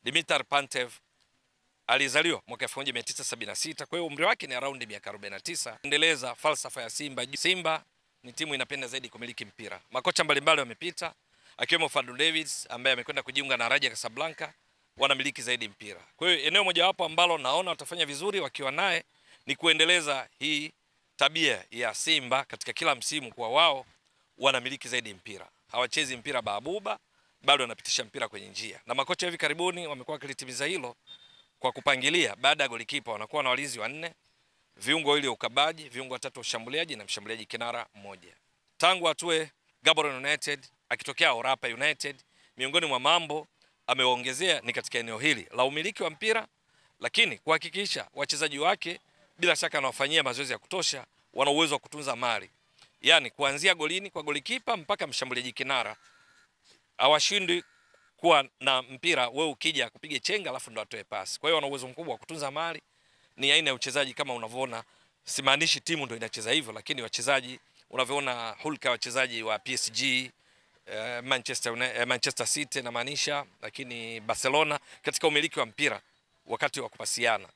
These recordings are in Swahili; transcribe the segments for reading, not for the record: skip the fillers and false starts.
Dimitar Pantev alizaliwa mwaka 1976, kwa hiyo umri wake ni around miaka 49. Endeleza falsafa ya Simba. Simba ni timu inapenda zaidi kumiliki mpira. Makocha mbalimbali wamepita, akiwemo Fadlu Davids ambaye amekwenda kujiunga na Raja Casablanca, wanamiliki zaidi mpira. Kwa hiyo eneo mojawapo ambalo naona watafanya vizuri wakiwa naye ni kuendeleza hii tabia ya Simba katika kila msimu kwa wao wanamiliki zaidi mpira. Hawachezi mpira baabuba, bado wanapitisha mpira kwenye njia. Na makocha hivi karibuni wamekuwa wakilitimiza hilo kwa kupangilia. Baada ya golikipa wanakuwa na walinzi wanne, viungo wawili wa ukabaji, viungo watatu wa ushambuliaji na mshambuliaji kinara mmoja. Tangu atue Gaborone United akitokea Orapa United, miongoni mwa mambo amewaongezea ni katika eneo hili la umiliki wa mpira, lakini kuhakikisha wachezaji wake bila shaka anawafanyia mazoezi ya kutosha, wana uwezo wa kutunza mali. Yaani kuanzia golini kwa golikipa mpaka mshambuliaji kinara hawashindwi kuwa na mpira, wewe ukija kupiga chenga alafu ndo atoe pasi. Kwa hiyo wana uwezo mkubwa wa kutunza mali. Ni aina ya uchezaji kama unavyoona, simaanishi timu ndo inacheza hivyo, lakini wachezaji unavyoona hulka wachezaji wa PSG, Manchester City namaanisha, lakini Barcelona katika umiliki wa mpira wakati wa kupasiana.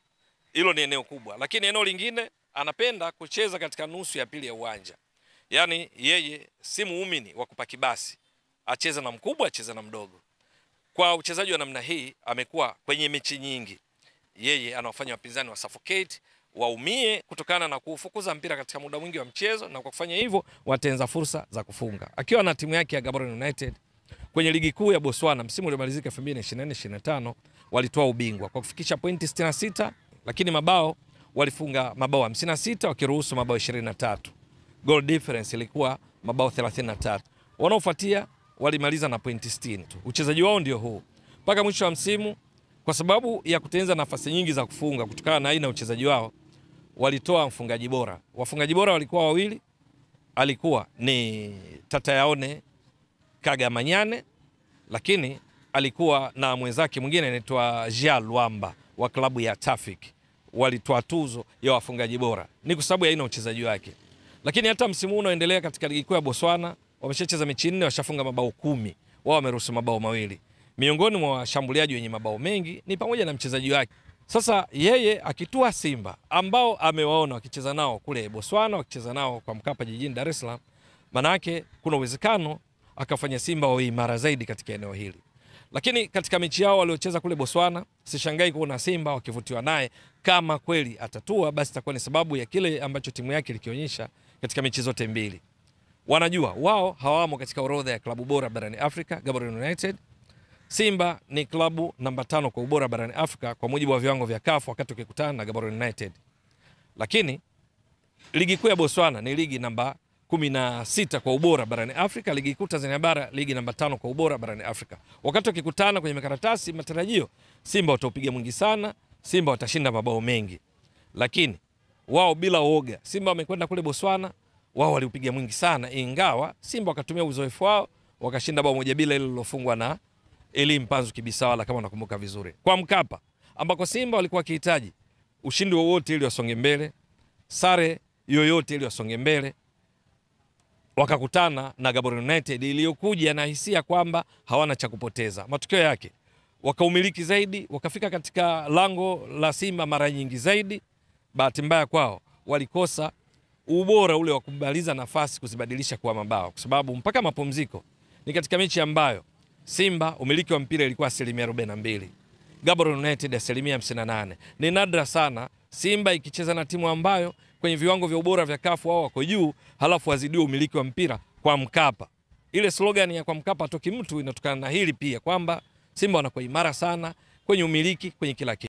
Hilo ni eneo kubwa. Lakini eneo lingine anapenda kucheza katika nusu ya pili ya uwanja. Yaani yeye si muumini wa kupaki basi, acheza na mkubwa acheza na mdogo. Kwa uchezaji wa namna hii amekuwa kwenye mechi nyingi, yeye anawafanya wapinzani wa suffocate, waumie kutokana na kufukuza mpira katika muda mwingi wa mchezo, na kwa kufanya hivyo watenza fursa za kufunga. Akiwa na timu yake ya Gaborone United kwenye ligi kuu ya Botswana msimu uliomalizika 2024-2025 walitoa ubingwa kwa kufikisha pointi 66, lakini mabao walifunga mabao 56 wakiruhusu mabao 23. Goal difference ilikuwa mabao 33. Wanaofuatia walimaliza na pointi 60 tu. Uchezaji wao ndio huu mpaka mwisho wa msimu. Kwa sababu ya kutengeneza nafasi nyingi za kufunga kutokana na aina uchezaji wao, walitoa mfungaji bora. Wafungaji bora walikuwa wawili, alikuwa ni Tatayaone Kagamanyane, lakini alikuwa na mwenzake mwingine anaitwa Jean Luamba wa klabu ya Traffic. Walitoa tuzo ya wafungaji bora. Ni kwa sababu ya aina uchezaji wake. Lakini hata msimu huu unaoendelea katika ligi kuu ya Botswana wameshacheza mechi 4, washafunga mabao 10, wao wameruhusu mabao 2. Miongoni mwa washambuliaji wenye mabao mengi ni pamoja na mchezaji wake. Sasa yeye akitua Simba ambao amewaona wakicheza nao kule Botswana, wakicheza nao kwa Mkapa jijini Dar es Salaam, manake kuna uwezekano akafanya Simba wawe imara zaidi katika eneo hili. Lakini katika mechi yao waliocheza kule Botswana, sishangai kuona Simba wakivutiwa naye. Kama kweli atatua, basi itakuwa ni sababu ya kile ambacho timu yake ilikionyesha katika mechi zote mbili. Wanajua wao hawamo katika orodha ya klabu bora barani Afrika, Gaborone United. Simba ni klabu namba 5 kwa ubora barani Afrika kwa mujibu wa viwango vya CAF wakati ukikutana na Gaborone United. Lakini ligi kuu ya Botswana ni ligi namba 16 kwa ubora barani Afrika, ligi kuu Tanzania bara ligi namba 5 kwa ubora barani Afrika. Wakati wakikutana kwenye makaratasi, matarajio Simba wataupiga mwingi sana, Simba watashinda mabao mengi. Lakini wao bila uoga, Simba wamekwenda kule Botswana, wao waliupiga mwingi sana, ingawa Simba wakatumia uzoefu wao wakashinda bao 1-0 ile lililofungwa na Eli Mpanzu Kibisawala kama nakumbuka vizuri. Kwa Mkapa ambako Simba walikuwa wakihitaji ushindi wowote ili wasonge mbele, sare yoyote ili wasonge mbele, wakakutana na Gaborone United iliyokuja na hisia kwamba hawana cha kupoteza. Matokeo yake wakaumiliki zaidi, wakafika katika lango la Simba mara nyingi zaidi. Bahati mbaya kwao walikosa ubora ule wa kubaliza nafasi kuzibadilisha kuwa mabao, kwa sababu mpaka mapumziko ni katika mechi ambayo Simba umiliki wa mpira ilikuwa 42%, Gaborone United 58%. Ni nadra sana Simba ikicheza na timu ambayo kwenye viwango vya ubora vya CAF wao wako juu, halafu wazidiwe umiliki wa mpira kwa Mkapa. Ile slogan ya kwa Mkapa atoki mtu inatokana na hili pia, kwamba Simba wanakuwa imara sana kwenye umiliki, kwenye kila kitu.